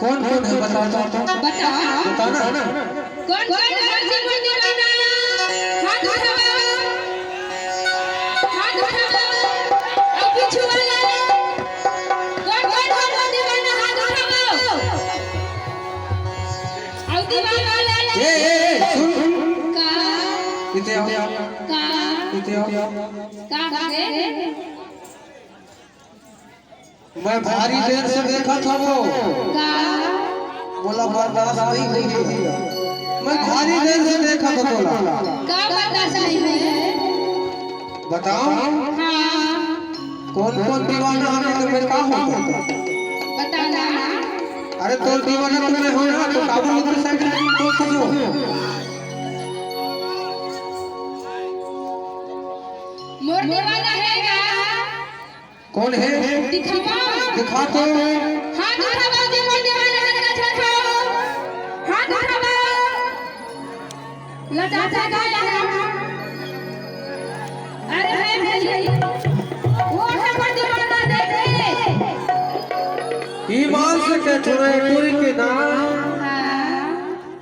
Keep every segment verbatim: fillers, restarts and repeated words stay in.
कौन कौन है, बता दो। बताओ। बताना। कौन कौन है मोर दीवाना? हाथ उठाओ। हाथ उठाओ। अउ पीछू वाला। कौन कौन है मोर दीवाना? हाथ उठाओ। अउ दीवाना वाला। ए, ए, ए, सुन। का? इते आओ। का? इते आओ। का? मैं भारी देर से देखत हवो। का? मोला बर्दाश्त नहीं होई। मैं भारी देर से देखत हवो तोला। का बर्दाश्त नहीं होई? बताओ। हाँ। कौन कौन दीवाना हवे तो मैं का होता? बताना। अरे तोर दीवाना तो मैं हो ना, तो काबू में तो साइड में तो खजो। मोर दीवाना है का? कौन है? दिखावा। दिखा तो। हाथ उठावा जी, मोर दीवाना है का? हाथ उठावा। लटा चढ़ा लगा। अरे है भाई, वो हमर दीवाना देखे। ईमान से कह, थोड़ा एक टूरी के ना। हाँ।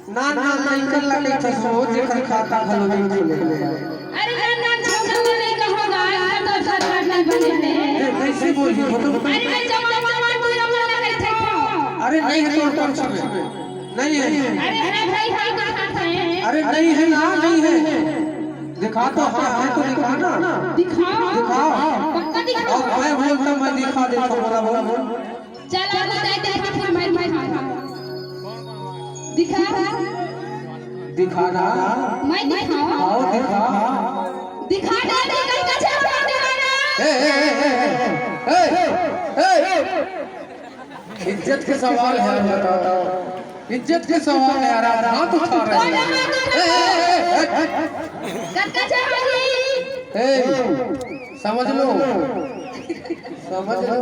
ना, ना, ना, इकर ला कहिथस वो, जेकर खाता घलो नहीं खुले। अरे ना, ना, छोटू नहीं कहो ना, इनका तो आधार कार्ड नहीं बने हैं। ए, कैसे बोल रही हो तुम? अरे मैं जब मामा पूरा वाला नहीं था। अरे नहीं है तोर पक्ष में। नहीं है। अरे, अरे भाई, भाई, कहाँ है? अरे नहीं है ना, नहीं है। दिखा तो, हाँ, है तो दिखा ना। दिखाओ। दिखाओ। पक्का दिखाओ। और मैं बोलता, मैं दिखा देता हूँ, बोला, बोला, बोल। चल, अब बताए, दिखा, फिर मैं दिखा। दिखा। दिखा ना। मैं दिखाऊं? आओ, दिखा। दिखा दे, दिखा, कैसे बता दे रहा? ए, ए, ए, ए, ए, ए, ए, ए। इज्जत के सवाल है, बताओ। इज्जत के सवाल है यार, आप हाथ उठा रहे हैं। ए, ए, ए, ए, ए। कब का चाहोगी? ए, समझ लो, समझ लो,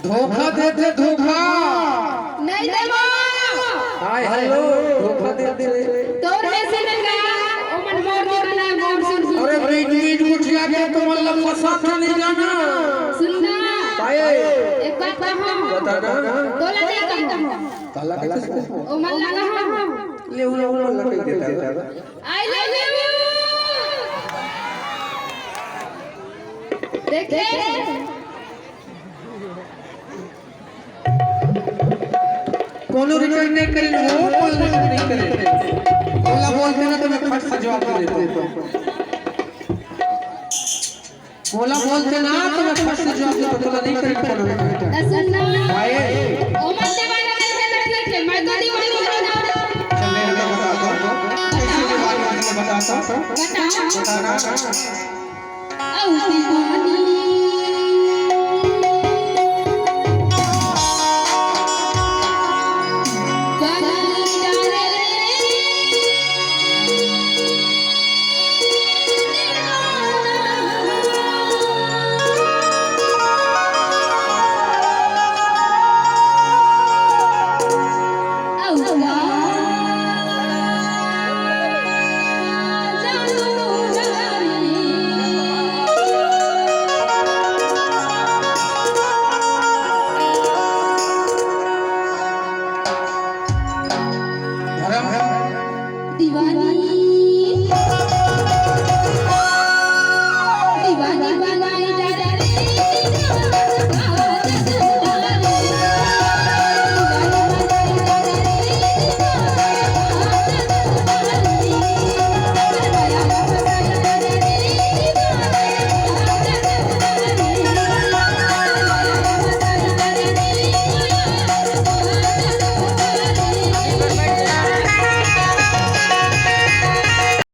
धोखा देथे, धोखा। नहीं देवो। हाय, हाय, धोखा देथे। तोर में से नहीं गया, ओ मन मोर के बना, मोर सुन सुन। अरे, बीच बीच उठिया के तुमन ला फंसा के नहीं जाना। सुन ना। काहे? एक बात कहूं। बता ना। तोला नहीं कहूं। काला कैसे? ओ मन लगा हम। ले, उन, उन मन लगा के देता है। I love you। देखे? कोनो return नहीं करे, वो call return नहीं करे। बोला बोलते ना तो मैं फट से जवाब दे देता हूँ। बोला बोलते ना तो मैं फट से जवाब दे देता हूँ, बोला नहीं करे कोनो return। तो सुन ना। भाई। ओ मत दीवाना नहीं है तो ठीक है, मैं तो दीवानी हूँ ना। चल, मैं तो बताता हूँ। कैसे दीवानी हूँ, मैं बताता हूँ। बताओ। बताना। औ दीवानी